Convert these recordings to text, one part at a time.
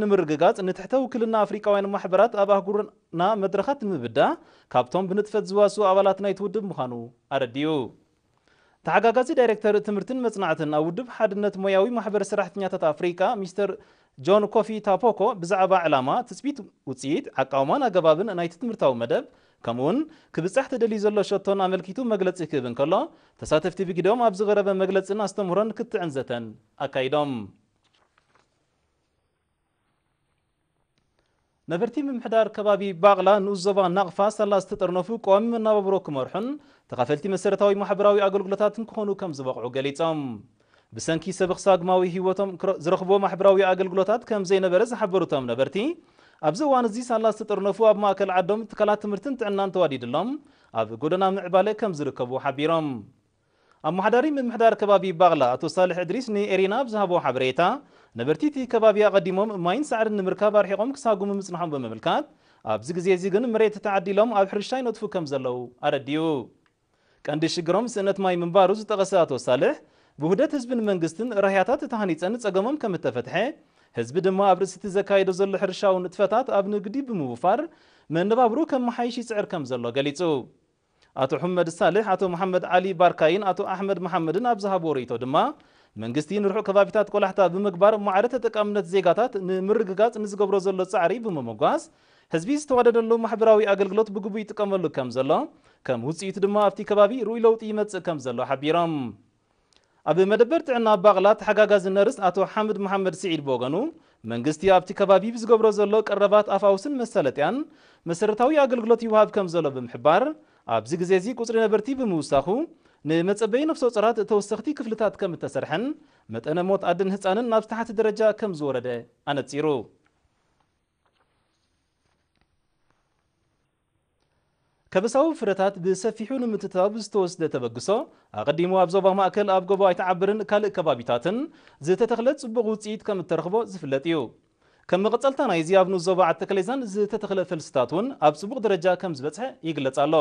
ንምርግጋጽ ንትሕተ ውክልና ኣፍሪቃውያን ማሕበራት ኣብ ኣህጉርና መድረኻት ንምብዳህ ካብቶም ብንጥፈት ዝዋስኡ ኣባላት ናይቲ ውድብ ምዃኑ ኣረዲኡ። ተሓጋጋዚ ዳይሬክተር ትምህርትን መጽናዕትን ኣብ ውድብ ሓድነት ሞያዊ ማሕበር ሰራሕተኛታት ኣፍሪቃ ሚስተር ጆን ኮፊ ታፖኮ ብዛዕባ ዕላማ፣ ትጽቢት፣ ውጽኢት፣ ኣቃውማን ኣገባብን ናይቲ ትምህርታዊ መደብ ከምኡውን ክብጻሕ ተደልዩ ዘሎ ሸቶን ኣመልኪቱ መግለጺ ክህብ እንከሎ፣ ተሳተፍቲ ብግደኦም ኣብ ዝቐረበ መግለጽን ኣስተምህሮን ክትዕን ዘተን ኣካይዶም። ነበርቲ ምምሕዳር ከባቢ ባቕላ ንኡስ ዞባ ናቕፋ ሳላ ዝተጠርነፉ ቀዋሚ መናባብሮ ክመርሑን ተኻፈልቲ መሰረታዊ ማሕበራዊ ኣገልግሎታትን ክኾኑ ከም ዝበቕዑ ገሊጾም። ብሰንኪ ሰበኽ ሳግማዊ ህይወቶም ክረ-፣ ዝረኽብዎ ማሕበራዊ ኣገልግሎታት ከም ዘይነበረ ዝሓበሩ እቶም ነበርቲ፣ ኣብዚ እዋን እዚ ሳላ ዝተጠርነፉ ኣብ ማእከል ዓዶም ትካላት ትምህርትን ጥዕናን ተዋዲድሎም ኣብ ጎደና ምዕባለ ከም ዝርከቡ ሓቢሮም። ኣመሓዳሪ ምምሕዳር ከባቢ ባቕላ ኣቶ ሳልሕ እድሪስ ንኤሪና ኣብ ዝሃቦ ሓበሬታ፣ ነበርቲ እቲ ከባቢ ኣቐዲሞም ማይን ሳዕርን ንምርካብ ኣርሒቖም ክሳጉሙ ምጽንሖም ብምምልካት፣ ኣብዚ ግዜ እዚ ግን መሬት ተዓዲሎም ኣብ ሕርሻ ይነጥፉ ከም ዘለዉ ኣረዲኡ። ቀንዲ ሽግሮም ስእነት ማይ ምንባሩ ዝጠቐሰ ኣቶ ሳልሕ፣ ብውህደት ህዝብን መንግስትን ራህያታት ተሃኒጸን ጸገሞም ከም እተፈትሐ፣ ህዝቢ ድማ ኣብ ርእሲ እቲ ዘካየዶ ዘሎ ሕርሻዊ ንጥፈታት ኣብ ንግዲ ብምውፋር መነባብሮ ከመሓይሽ ይጽዕር ከም ዘሎ ገሊጹ። ኣቶ ሑመድ ሳልሕ፣ ኣቶ መሓመድ ዓሊ ባርካይን ኣቶ ኣሕመድ መሓመድን ኣብ ዝሃብዎ ርእይቶ ድማ፣ መንግስቲ ንርሑቕ ከባቢታት ቆላሕታ ብምግባር ማዕረ ተጠቃምነት ዜጋታት ንምርግጋጽ ንዝገብሮ ዘሎ ጻዕሪ ብምምጓስ፣ ህዝቢ ዝተዋደደሉ ማሕበራዊ ኣገልግሎት ብግቡእ ይጥቀመሉ ከም ዘሎ፣ ከም ውጽኢቱ ድማ ኣብቲ ከባቢ ርኡይ ለውጢ ይመጽእ ከም ዘሎ ሓቢሮም። ኣብ መደበር ጥዕና ባቕላ ተሓጋጋዚ ነርስ ኣቶ ሓምድ መሓመድ ስዒድ ብወገኑ፣ መንግስቲ ኣብቲ ከባቢ ብዝገብሮ ዘሎ ቀረባት ኣፋውስን መሳለጥያን መሰረታዊ ኣገልግሎት ይወሃብ ከም ዘሎ ብምሕባር፣ ኣብዚ ግዜ እዚ ቁጽሪ ነበርቲ ብምውሳኹ፣ ንመጸበዪ ነፍሰ ጾራት ተወሰኽቲ ክፍልታት ከም እተሰርሐን መጠነ ሞት ኣድን ህጻንን ናብ ዝተሓተ ደረጃ ከም ዝወረደ ኣነጺሩ። ከበሳዊ ፍረታት ብሰፊሑ ንምትእትታው ብዝተወስደ ተበግሶ፣ ኣቐዲሙ ኣብ ዞባ ማእከል ኣብ ጎቦ ኣይተዓብርን ካልእ ከባቢታትን ዝተተኽለ ጽቡቕ ውጽኢት ከም እተረኽቦ ዝፍለጥ እዩ። ከም መቐጸልታ ናይዚ ኣብ ንኡስ ዞባ ዓዲ ተከሌዛን ዝተተኽለ ፈልስታት እውን ኣብ ጽቡቕ ደረጃ ከም ዝበጽሐ ይግለጽ ኣሎ።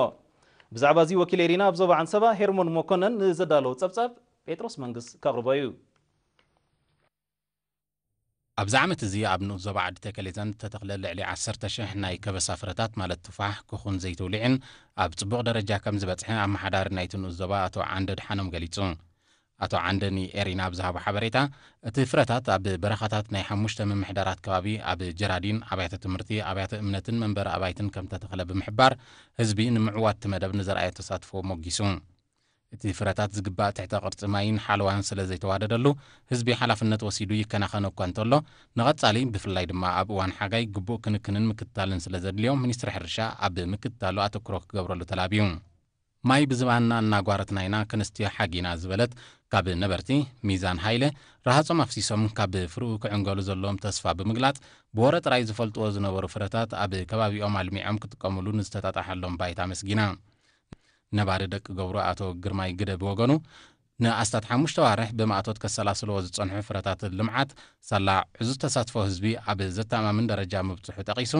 ብዛዕባ እዚ ወኪል ኤሪና ኣብ ዞባ ዓንሰባ ሄርሞን መኮነን ንዘዳለዎ ጸብጻብ ጴጥሮስ መንግስ ከቕርቦ እዩ። ኣብዚ ዓመት እዚ ኣብ ንኡስ ዞባ ዓዲ ተከሌዛን ዝተተኽለ ልዕሊ ዓሰርተ ሽሕ ናይ ከበሳ ፍረታት ማለት ቱፋሕ፣ ክኹን፣ ዘይትውሊዕን ኣብ ጽቡቕ ደረጃ ከም ዝበጽሐ ኣመሓዳሪ ናይቲ ንኡስ ዞባ ኣቶ ዓንደ ድሓኖም ገሊጹ። ኣቶ ዓንደ ንኤሪና ኣብ ዝሃቦ ሓበሬታ፣ እቲ ፍረታት ኣብ በረኻታት ናይ ሓሙሽተ ምምሕዳራት ከባቢ ኣብ ጀራዲን ኣብያተ ትምህርቲ፣ ኣብያተ እምነትን መንበሪ ኣባይትን ከም ተተኽለ ብምሕባር፣ ህዝቢ ንምዕዋት እቲ መደብ ንዘርኣዮ ተሳትፎ ሞጊሱ። እቲ ፍረታት ዝግባእ ትሕተ ቅርጺ ማይን ሓለዋን ስለ ዘይተዋደደሉ፣ ህዝቢ ሓላፍነት ወሲዱ ይከናኸኖ እኳ እንተሎ፣ ንቐጻሊ ብፍላይ ድማ ኣብ እዋን ሓጋይ ግቡእ ክንክንን ምክትታልን ስለ ዘድልዮ፣ ሚኒስትሪ ሕርሻ ኣብ ምክትታሉ ኣተኩሮ ክገብረሉ ተላብዩ። ማይ ብዝባንና እናጓረትና ኢና ክንስትዮ ሓጊና ዝበለት ካብ ነበርቲ ሚዛን ሃይለ፣ ረሃጾም ኣፍሲሶም ካብ ፍርኡ ክዕንገሉ ዘለዎም ተስፋ ብምግላጽ፣ ብወረ ጥራይ ዝፈልጥዎ ዝነበሩ ፍረታት ኣብ ከባቢኦም ኣልሚዖም ክጥቀሙሉ ንዝተጣጣሐሎም ባይታ ኣመስጊና። ነባሪ ደቂ ገብሩ ኣቶ ግርማይ ግደ ብወገኑ፣ ንኣስታት ሓሙሽተ ኣዋርሕ ብማእቶት ከሰላስልዎ ዝጸንሑ ፍረታት ልምዓት ሳላ ዕዙዝ ተሳትፎ ህዝቢ ኣብ ዘተኣማምን ደረጃ ምብጽሑ ጠቒሱ፣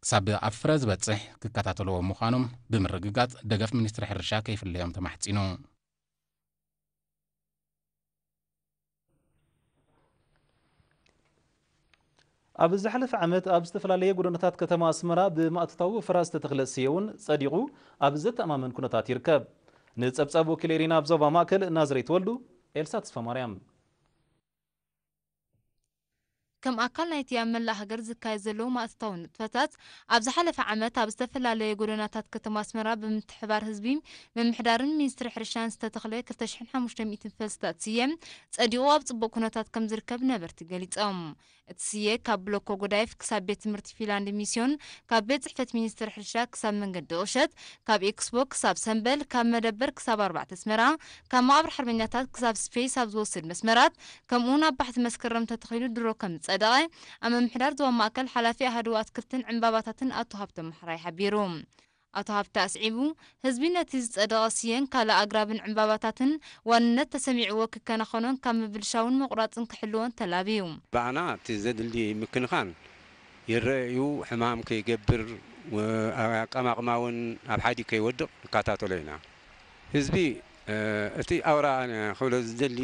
ክሳብ ኣብ ፍረ ዝበጽሕ ክከታተልዎ ምዃኖም ብምርግጋጽ፣ ደገፍ ሚኒስትሪ ሕርሻ ከይፍለዮም ተማሕጺኑ። ኣብ ዝሓለፈ ዓመት ኣብ ዝተፈላለየ ጎደናታት ከተማ ኣስመራ ብማእቶታዊ ወፈራ ዝተተኽለ ስየ እውን ጸዲቑ ኣብ ዘተኣማምን ኩነታት ይርከብ። ንጸብጻብ ወኪል ኤሪና ኣብ ዞባ ማእከል ናዝሬት ወልዱ፣ ኤልሳ ተስፋማርያም። ከም ኣካል ናይቲ ኣብ መላእ ሃገር ዝካየድ ዘሎ ማእቶታዊ ንጥፈታት፣ ኣብ ዝሓለፈ ዓመት ኣብ ዝተፈላለየ ጎደናታት ከተማ ኣስመራ ብምትሕብባር ህዝቢ ምምሕዳርን ሚኒስትሪ ሕርሻን ዝተተኽለ ክልተ ሽሕን ሓሙሽተ ሚእትን ፈልስታት ስየ ጸዲቑ ኣብ ጽቡቕ ኩነታት ከም ዝርከብ ነበርቲ ገሊጾም። እቲ ስየ ካብ ብሎኮ ጎዳይፍ ክሳብ ቤት ትምህርቲ ፊንላንድ ሚስዮን፣ ካብ ቤት ጽሕፈት ሚኒስትሪ ሕርሻ ክሳብ መንገዲ ቁሸት፣ ካብ ኤክስፖ ክሳብ ሰምበል፣ ካብ መደበር ክሳብ ኣርባዕተ ኣስመራ፣ ካብ መቓብር ሓርበኛታት ክሳብ ስፔስ ኣብ ዝወስድ መስመራት፣ ከምኡውን ኣብ ባሕቲ መስከረም ተተኺሉ ድሮ ከም ዝጸደቐ ኣብ ምምሕዳር ዞባ ማእከል ሓላፊ ኣሃዱ ኣትክልትን ዕምባባታትን ኣቶ ሃብቶም ማሕራይ ሓቢሩ። ኣቶ ሃብተ ኣስዒቡ፣ ህዝቢ ነቲ ዝጸደቐ ስየን ካልእ ኣግራብን ዕምባባታትን ዋንነት ተሰሚዕዎ ክከናኸኖን ካብ ምብልሻውን ምቑራጽን ክሕልዎን ተላብዩ። ብኣና እቲ ዘድሊ ምክንኻን ይረአ እዩ። ሕማም ከይገብር፣ ወ-፣ ኣቀማቕማ እውን ኣብ ሓዲ ከይወድቕ ንከታተሎ ኢና። ህዝቢ፣ እ፣ እቲ ኣውራ ክብሎ ዝደሊ፣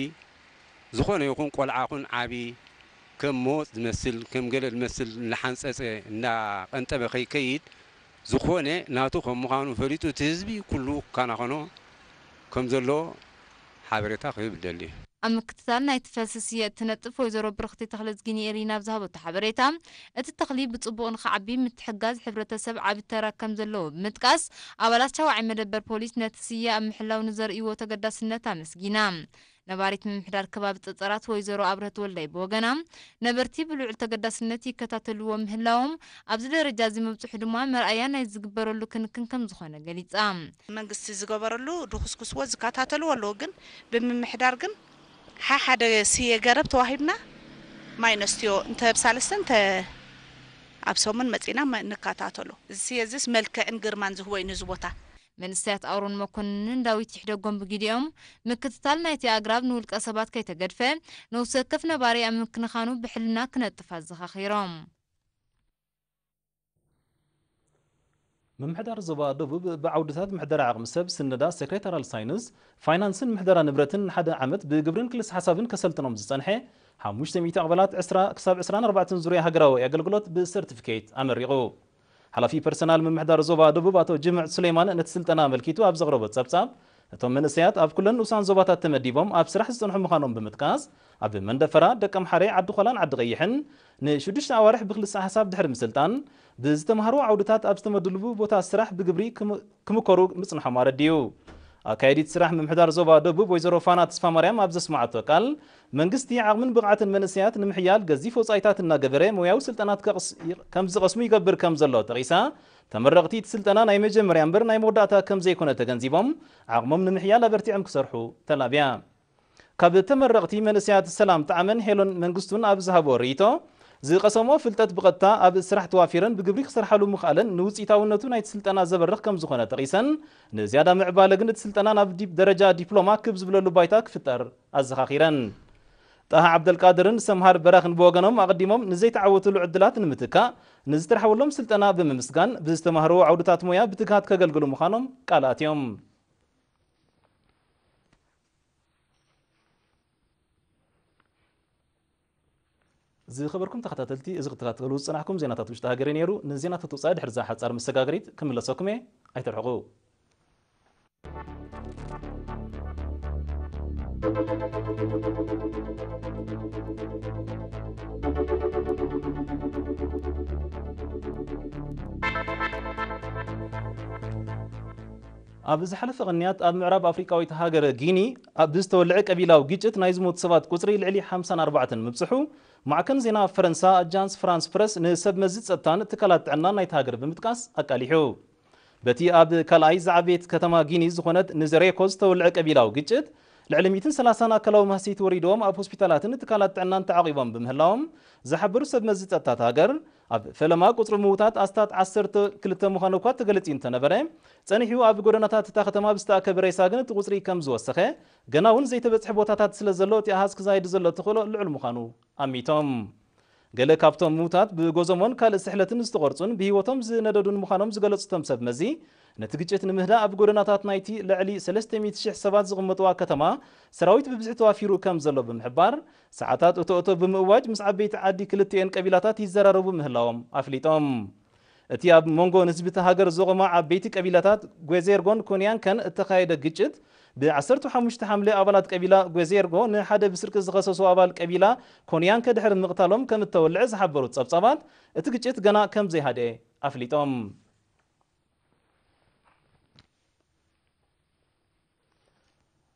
ዝኾነ ይኹን ቆልዓ ኹን ዓቢ፣ ከም ሞት ዝመስል፣ ከም ገለ ዝመስል እናሓንጸጸ፣ እናቐንጠበ ከይከይድ፣ ዝኾነ ናቱ ከም ምዃኑ ፈሊጡ፣ እቲ ህዝቢ ኩሉ ክከናኸኖ ከም ዘለዎ ሓበሬታ ክህብ እደሊ። ኣብ ምክትታል ናይቲ ፈልሲ ስየ እትነጥፍ ወይዘሮ ብርኽቲ ተኽለዝጊ ንኤሪና ኣብ ዝሃበቶ ሓበሬታ፣ እቲ ተኽሊ ብጽቡቕ ንኽዓቢ ምትሕጋዝ ሕብረተሰብ ዓቢ ተራ ከም ዘለዎ ብምጥቃስ፣ ኣባላት ሻውዓይ መደበር ፖሊስ ነቲ ስየ ኣብ ምሕላው ንዘርእይዎ ተገዳስነት ኣመስጊና። ነባሪት ምምሕዳር ከባቢ ጸጸራት ወይዘሮ ኣብርሀት ወልዳይ ብወገና፣ ነበርቲ ብልዑል ተገዳስነት ይከታተልዎ ምህላዎም፣ ኣብዚ ደረጃ እዚ ምብጽሑ ድማ መርኣያ ናይ ዝግበረሉ ክንክን ከም ዝኾነ ገሊጻ። መንግስቲ ዝገበረሉ ድኹስኩስዎ ዝከታተልዎ ኣለዎ፣ ግን ብምምሕዳር ግን ሓ-፣ ሓደ ስየ ገረብ ተዋሂብና ማይ ነስትዮ እንተ ኣብ ሳልስተ እንተ ኣብ ሰሙን መጺና መ-፣ ንከታተሎ። እዚ ስየ እዚስ መልክዕን ግርማን ዝህቦ እዩ ነዚ ቦታ። መንእሰያት ኣውሮን መኮንንን ዳዊት ይሕደጎም ብጊዲኦም፣ ምክትታል ናይቲ ኣግራብ ንውልቀ ሰባት ከይተገድፈ፣ ነውሲ ወከፍ ነባሪ ኣብ ምክንኻኑ ብሕልና ክነጥፍ ኣዘኻኺሮም። ምምሕዳር ዞባ ደቡብ ብዓውድታት ምሕደራ ዓቕሚ ሰብ፣ ስነዳ፣ ሴክሬታራል ሳይንስ፣ ፋይናንስን ምሕደራ ንብረትን ንሓደ ዓመት ብግብርን ክልስ ሓሳብን ከሰልጥኖም ዝጸንሐ ሓሙሽተ ሚእቲ ኣባላት ዕስራ ክሳብ ዕስራን ኣርባዕተን ዙርያ ሃገራዊ ኣገልግሎት ብሰርቲፊኬት ኣመሪቑ። ሓላፊ ፐርሰናል ምምሕዳር ዞባ ደቡብ ኣቶ ጅምዕ ሱሌማን ነቲ ስልጠና ኣመልኪቱ ኣብ ዘቕረቦ ጸብጻብ፣ እቶም መንእሰያት ኣብ ኩለን ንኡሳን ዞባታት ተመዲቦም ኣብ ስራሕ ዝጸንሑ ምዃኖም ብምጥቃስ፣ ኣብ መንደፈራ፣ ደቀምሓረ፣ ዓዲ ኾላን ዓዲ ቀይሕን ንሽዱሽተ ኣዋርሕ ብክልሰ ሓሳብ ድሕሪ ምስልጣን፣ ብዝተምሃርዎ ዓውድታት ኣብ ዝተመደብሉ ቦታ ስራሕ ብግብሪ ክም-፣ ክምከሩ ምጽንሖም ኣረዲኡ። ኣካየዲት ስራሕ ምምሕዳር ዞባ ደቡብ ወይዘሮ ፋና ተስፋማርያም ኣብ ዘስማዓቶ ቃል፣ መንግስቲ ዓቕምን ብቕዓትን መንእሰያት ንምሕያል ገዚፍ ወጻኢታት እናገበረ ሞያዊ ስልጠናት ከቕስ-፣ ከም ዝቐስሙ ይገብር ከም ዘሎ ጠቒሳ፣ ተመረቕቲ እቲ ስልጠና ናይ መጀመርያ እምበር ናይ መወዳእታ ከም ዘይኮነ ተገንዚቦም፣ ዓቕሞም ንምሕያል ኣበርቲዖም ክሰርሑ ተላብያ። ካብ ተመረቕቲ መንእሰያት ሰላም ጣዕመን ሄሎን መንግስቱን ኣብ ዝሃብዎ ርእይቶ፣ ዝቐሰምኦ ፍልጠት ብቐጥታ ኣብ ስራሕ ተዋፊረን ብግብሪ ክሰርሓሉ ምኽኣለን ንውፅኢታውነቱ ናይቲ ስልጠና ዘበርኽ ከም ዝኾነ ጠቒሰን፣ ንዝያዳ ምዕባለ ግን እቲ ስልጠና ናብ ዲ-፣ ደረጃ ዲፕሎማ ክብ ዝብለሉ ባይታ ክፍጠር ኣዘኻኺረን። ጣሃ ዓብደልቃድርን ሰምሃር በራኽን ብወገኖም ኣቐዲሞም ንዘይተዓወትሉ ዕድላት ንምትካእ ንዝተረሓወሎም ስልጠና ብምምስጋን፣ ብዝተማህርዎ ዓውድታት ሞያ ብትግሃት ከገልግሉ ምዃኖም ቃል ኣትዮም። ዝኸበርኩም ተኸታተልቲ፣ እዚ ክትከታተሉ ዝጸናሕኩም ዜናታት ውሽጢ ሃገር ነይሩ። ንዜናታት ወጻኢ ድሕሪ እዛ ሓጻር መሰጋገሪት ክምለሰኩም እየ። ኣይትርሕቑ። ኣብ ዝሓለፈ ቅንያት ኣብ ምዕራብ ኣፍሪቃዊት ሃገር ጊኒ ኣብ ዝተወልዐ ቀቢላዊ ግጭት ናይ ዝሞቱ ሰባት ቁጽሪ ልዕሊ ሓምሳን ኣርባዕተን ምብጽሑ ማዕከን ዜና ፈረንሳ ኣጃንስ ፍራንስ ፕረስ ንሰብ መዚ ጸጥታን ትካላት ጥዕና ናይቲ ሃገር ብምጥቃስ ኣቃሊሑ። በቲ ኣብ ካልኣይ ዝዓበየት ከተማ ጊኒ ዝኾነት ንዘሬኮ ዝተወልዐ ቀቢላዊ ግጭት ልዕሊ ሚእትን ሰላሳን ኣካላዊ ማህሰይቲ ወሪድዎም ኣብ ሆስፒታላትን ትካላት ጥዕናን ተዓቒቦም ብምህላዎም ዝሓበሩ ሰብ መዚ ጸጥታት ሃገር፣ ኣብ ፈለማ ቁጽሪ ምዉታት ኣስታት ዓሰርተ ክልተ ምዃኑ እኳ ተገሊጹ እንተነበረ፣ ጸኒሑ ኣብ ጎደናታት እታ ከተማ ብዝተኣከበ ሬሳ ግን እቲ ቁጽሪ ከም ዝወሰኸ፣ ገና እውን ዘይተበጽሐ ቦታታት ስለ ዘሎ እቲ ኣሃዝ ክዛይድ ዘሎ ተኽእሎ ልዑል ምዃኑ ኣሚቶም። ገለ ካብቶም ምዉታት ብጎዞሞን ካልእ ስሕለትን ዝተቖርጹን ብህይወቶም ዝነደዱን ምዃኖም ዝገለጹ እቶም ሰብ መዚ፣ ነቲ ግጭት ንምህዳእ ኣብ ጎደናታት ናይቲ ልዕሊ ሰለስተ ሚእቲ ሽሕ ሰባት ዝቕመጥዋ ከተማ ሰራዊት ብብዝሒ ተዋፊሩ ከም ዘሎ ብምሕባር፣ ሰዓታት እቶ እቶ ብምእዋጅ ምስ ዓበይቲ ዓዲ ክልቲኤን ቀቢላታት ይዘራረቡ ምህላዎም ኣፍሊጦም። እቲ ኣብ መንጎ ንህዝቢ እታ ሃገር ዘቖማ ዓበይቲ ቀቢላታት ጓዜርጎን ኮንያንከን እተኻየደ ግጭት፣ ብ ዓሰርተ ሓሙሽተ ሓምለ ኣባላት ቀቢላ ጓዜርጎ ንሓደ ብስርቂ ዝኸሰሱ ኣባል ቀቢላ ኮንያንከ ድሕሪ ምቕታሎም ከም እተወልዐ ዝሓበሩት ጸብጻባት፣ እቲ ግጭት ገና ከም ዘይሃደኤ ኣፍሊጦም።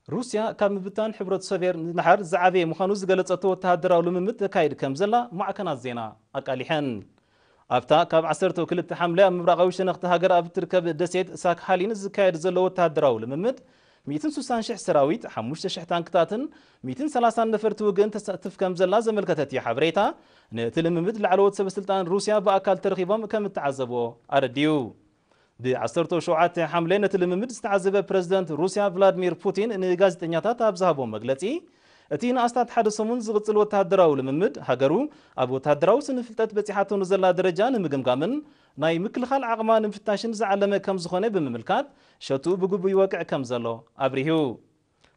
ሩስያ ካብ ምብታን ሕብረት ሶቪየት ንደሓር ዝዓበየ ምዃኑ ዝገለጸቶ ወተሃደራዊ ልምምድ ተካይድ ከም ዘላ ማዕከናት ዜና ኣቃሊሐን። ኣብታ ካብ ዓሰርተ ክልተ ሓምለ ኣብ ምብራቓዊ ሸነኽቲ ሃገር ኣብ እትርከብ ደሴት ሳክሃሊን ዝካየድ ዘሎ ወተሃደራዊ ልምምድ፣ ሚእትን ስሳን ሽሕ ሰራዊት፣ ሓሙሽተ ሽሕ ታንክታትን ሚእትን ሰላሳን ነፈርቲ ውግእን ተሳትፍ ከም ዘላ ዘመልከተት እያ ሓበሬታ፣ ነቲ ልምምድ ላዕለዎት ሰበ ስልጣን ሩስያ ብኣካል ተረኺቦም ከም እተዓዘብዎ ኣረዲኡ። ብ ዓሰርተ ሸውዓተ ሓምለ ነቲ ልምምድ ዝተዓዘበ ፕረዚደንት ሩስያ ቭላድሚር ፑቲን ንጋዜጠኛታት ኣብ ዝሃቦ መግለጺ፣ እቲ ንኣስታት ሓደ ሰሙን ዝቕጽል ወተሃደራዊ ልምምድ፣ ሃገሩ ኣብ ወተሃደራዊ ስነ-ፍልጠት በጺሓቶ ንዘላ ደረጃ ንምግምጋምን ናይ ምክልኻል ዓቕማ ንምፍታሽን ዝዓለመ ከም ዝኾነ ብምምልካት፣ ሸትኡ ብግቡእ ይወቅዕ ከም ዘሎ ኣብሪሁ።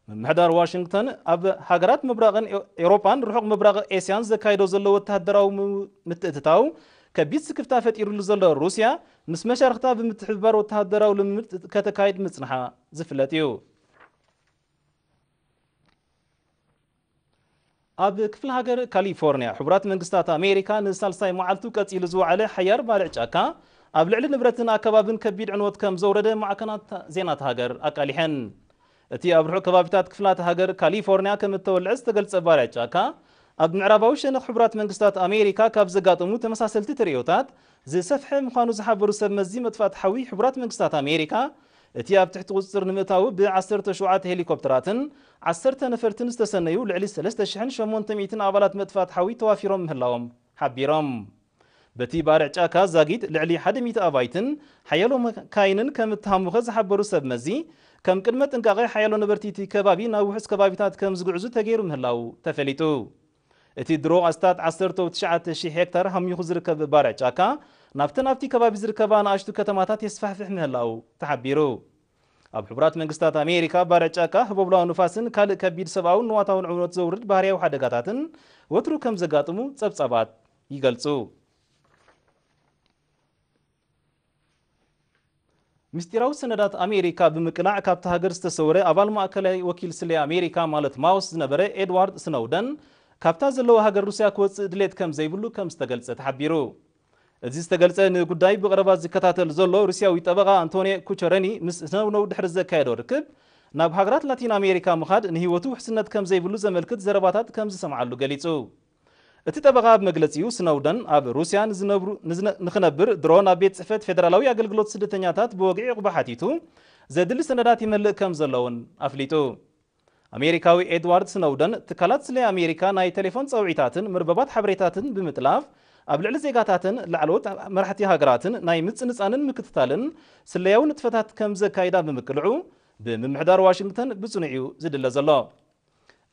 ምምሕዳር ዋሽንግተን ኣብ ሃገራት ምብራቕን ኤ-፣ ኤውሮጳን ርሑቕ ምብራቕ ኤስያን ዘካይዶ ዘሎ ወተሃደራዊ ም-፣ ምትእትታው ከቢድ ስክፍታ ፈጢሩሉ ዘሎ ሩስያ፣ ምስ መሻርኽታ ብምትሕብባር ወተሃደራዊ ልምምድ ከተካይድ ምጽንሓ ዝፍለጥ እዩ። ኣብ ክፍለ ሃገር ካሊፎርኒያ፣ ሕቡራት መንግስታት ኣሜሪካ ንሳልሳይ መዓልቱ ቀጺሉ ዝወዓለ ሓያር ባርዕ ጫካ፣ ኣብ ልዕሊ ንብረትን ኣከባብን ከቢድ ዕንወት ከም ዘውረደ ማዕከናት ዜናት ሃገር ኣቃሊሐን። እቲ ኣብ ርሑቕ ከባቢታት ክፍላት ሃገር ካሊፎርኒያ ከም እተወልዐ ዝተገልጸ ባርዕ ጫካ፣ ኣብ ምዕራባዊ ሸነኽ ሕቡራት መንግስታት ኣሜሪካ ካብ ዘጋጠሙ ተመሳሰልቲ ተርእዮታት ዝሰፍሐ ምዃኑ ዝሓበሩ ሰብ መዚ መጥፋእቲ ሓዊ ሕቡራት መንግስታት ኣሜሪካ፣ እቲ ኣብ ትሕቲ ቁጽጽር ንምእታዉ ብ ዓሰርተ ሸውዓተ ሄሊኮፕተራትን ዓሰርተ ነፈርትን ዝተሰነዩ ልዕሊ ሰለስተ ሽሕን ሸሞንተ ሚእትን ኣባላት መጥፋእቲ ሓዊ ተዋፊሮም ምህላዎም ሓቢሮም። በቲ ባርዕ ጫካ ዛጊት ልዕሊ ሓደ ሚእቲ ኣባይትን ሓያሎ መካይንን ከም እተሃሙኸ ዝሓበሩ ሰብ መዚ፣ ከም ቅድመ ጥንቃቐ ሓያሎ ነበርቲ እቲ ከባቢ ናብ ውሑስ ከባቢታት ከም ዝግዕዙ ተገይሩ ምህላዉ ተፈሊጡ። እቲ ድሮ ኣስታት ዓሰርተ ትሽዓተ ሽሕ ሄክታር ሃሚኹ ዝርከብ ባርዕ ጫካ፣ ናብተን ኣብቲ ከባቢ ዝርከባ ንኣሽቱ ከተማታት የስፋሕፍሕ ምህላዉ ተሓቢሩ። ኣብ ሕቡራት መንግስታት ኣሜሪካ፣ ባርዕ ጫካ፣ ህቦብላዊ ንፋስን ካልእ ከቢድ ሰብኣውን ንዋታውን ዕውኖት ዘውርድ ባህርያዊ ሓደጋታትን ወትሩ ከም ዘጋጥሙ ጸብጻባት ይገልጹ። ምስጢራዊ ሰነዳት ኣሜሪካ ብምቅላዕ ካብታ ሃገር ዝተሰወረ ኣባል ማእከላይ ወኪል ስለያ ኣሜሪካ ማለት ማውስ ዝነበረ ኤድዋርድ ስኖውደን፣ ካብታ ዘለዎ ሃገር ሩስያ ክወጽእ ድሌት ከም ዘይብሉ ከም ዝተገልጸ ተሓቢሩ። እዚ ዝተገልጸ ንጉዳይ ብቐረባ ዝከታተል ዘሎ ሩስያዊ ጠበቓ ኣንቶኒ ኩቸረኒ ምስ ስኖውደን ድሕሪ ዘካየዶ ርክብ፣ ናብ ሃገራት ላቲን ኣሜሪካ ምኻድ ንህይወቱ ውሕስነት ከም ዘይብሉ ዘመልክት ዘረባታት ከም ዝሰምዓሉ ገሊጹ። እቲ ጠበቓ ኣብ መግለጺኡ፣ ስኖውደን ኣብ ሩስያ ንዝነብሩ፣ ንዝነ-፣ ንኽነብር ድሮ ናብ ቤት ጽሕፈት ፌደራላዊ ኣገልግሎት ስደተኛታት ብወግዒ ዕቑባ ሓቲቱ፣ ዘድሊ ሰነዳት ይመልእ ከም ዘሎ እውን ኣፍሊጡ። ኣሜሪካዊ ኤድዋርድ ስኖውደን፣ ትካላት ስለ ኣሜሪካ ናይ ቴሌፎን ጸውዒታትን መርበባት ሓበሬታትን ብምጥላፍ፣ ኣብ ልዕሊ ዜጋታትን ላዕለዎት መራሕቲ ሃገራትን ናይ ምጽንጻንን ምክትታልን ስለያዊ ንጥፈታት ከም ዘካይዳ ብምቅልዑ፣ ብምምሕዳር ዋሽንግተን ብጽኑዕ እዩ ዝድለ ዘሎ።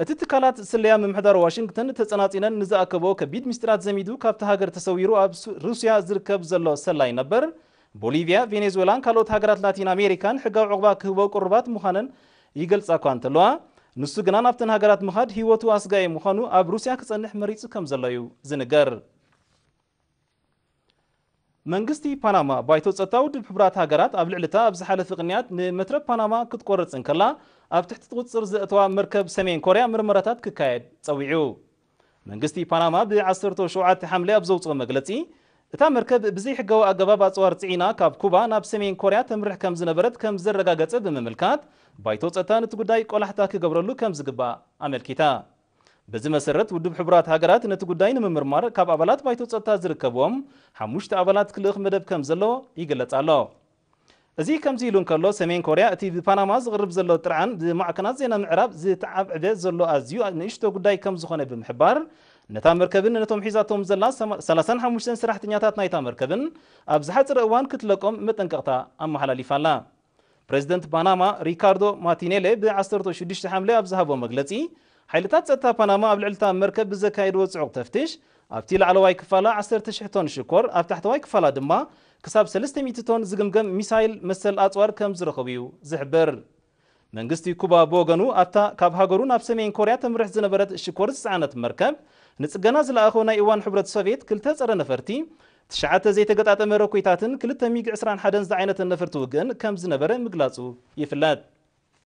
እቲ ትካላት ስለያ ምምሕዳር ዋሽንግተን ተጸናጺነን ንዝኣከቦ ከቢድ ምስጢራት ዘሚዱ ካብቲ ሃገር ተሰዊሩ ኣብ ሱ-፣ ሩስያ ዝርከብ ዘሎ ሰላይ ነበር፣ ቦሊቪያ፣ ቬኔዙዌላን ካልኦት ሃገራት ላቲን ኣሜሪካን ሕጋዊ ዕቑባ ክህቦ ቅሩባት ምዃነን ይገልጻ እኳ እንተለዋ፣ ንሱ ግና ናብተን ሃገራት ምኻድ ህይወቱ ኣስጋኢ ምዃኑ ኣብ ሩስያ ክጸንሕ መሪጹ ከም ዘሎ እዩ ዝንገር። መንግስቲ ፓናማ፣ ባይቶ ጸጥታ ውድብ ሕቡራት ሃገራት ኣብ ልዕሊ እታ ኣብ ዝሓለፈ ቅንያት ንመትረብ ፓናማ ክትቆርጽ እንከላ ኣብ ትሕቲ ቁጽጽር ዘእተዋ መርከብ ሰሜን ኮርያ ምርመራታት ክካየድ ጸዊዑ። መንግስቲ ፓናማ ብ ዓሰርተ ሸውዓተ ሓምለ ኣብ ዘውጽኦ መግለጺ፣ እታ መርከብ ብዘይሕጋዊ ኣገባብ ኣጽዋር ጽዒና ካብ ኩባ ናብ ሰሜን ኮርያ ተምርሕ ከም ዝነበረት ከም ዘረጋገጸ ብምምልካት፣ ባይቶ ጸጥታ ነቲ ጉዳይ ቆላሕታ ክገብረሉ ከም ዝግባእ ኣመልኪታ። በዚ መሰረት፣ ውድብ ሕቡራት ሃገራት ነቲ ጉዳይ ንምምርማር ካብ ኣባላት ባይቶ ጸጥታ ዝርከብዎም ሓሙሽተ ኣባላት ክልእኽ መደብ ከም ዘሎ ይግለጽ ኣሎ። እዚ ከምዚ ኢሉ እንከሎ፣ ሰሜን ኮርያ እቲ ብፓናማ ዝቕርብ ዘሎ ጥርዓን ብማዕከናት ዜና ምዕራብ ዝተዓብዕበ ዘሎ ኣዝዩ ንእሽቶ ጉዳይ ከም ዝኾነ ብምሕባር፣ ነታ መርከብን ነቶም ሒዛቶም ዘላ ሰማ-፣ ሰላሳን ሓሙሽተን ሰራሕተኛታት ናይታ መርከብን ኣብ ዝሓጸረ እዋን ክትለቆም መጠንቀቕታ ኣመሓላሊፋ ኣላ። ፕሬዚደንት ፓናማ ሪካርዶ ማርቲኔሌ ብ ዓሰርተ ሽዱሽተ ሓምለ ኣብ ዝሃቦ መግለጺ፣ ሓይልታት ጸጥታ ፓናማ ኣብ ልዕሊ እታ መርከብ ብዘካየድዎ ጽዑቕ ተፍትሽ፣ ኣብቲ ላዕለዋይ ክፋላ ዓሰርተ ሽሕ ቶን ሽኮር፣ ኣብ ታሕተዋይ ክፋላ ድማ ክሳብ ሰለስተ ሚእቲ ቶን ዝግምገም ሚሳይል መሰል ኣጽዋር ከም ዝረኸቡ እዩ ዝሕብር። መንግስቲ ኩባ ብወገኑ፣ ኣብታ ካብ ሃገሩ ናብ ሰሜን ኮርያ ተምርሕ ዝነበረት ሽኮር ዝጸዓነት መርከብ ንጽገና ዝለኣኾ ናይ እዋን ሕብረት ሶቭየት ክልተ ጸረ ነፈርቲ፣ ትሽዓተ ዘይተገጣጠመ ሮኬታትን ክልተ ሚግ ዕስራን ሓደን ዝዓይነተን ነፈርቲ ውግእን ከም ዝነበረ ምግላጹ ይፍለጥ።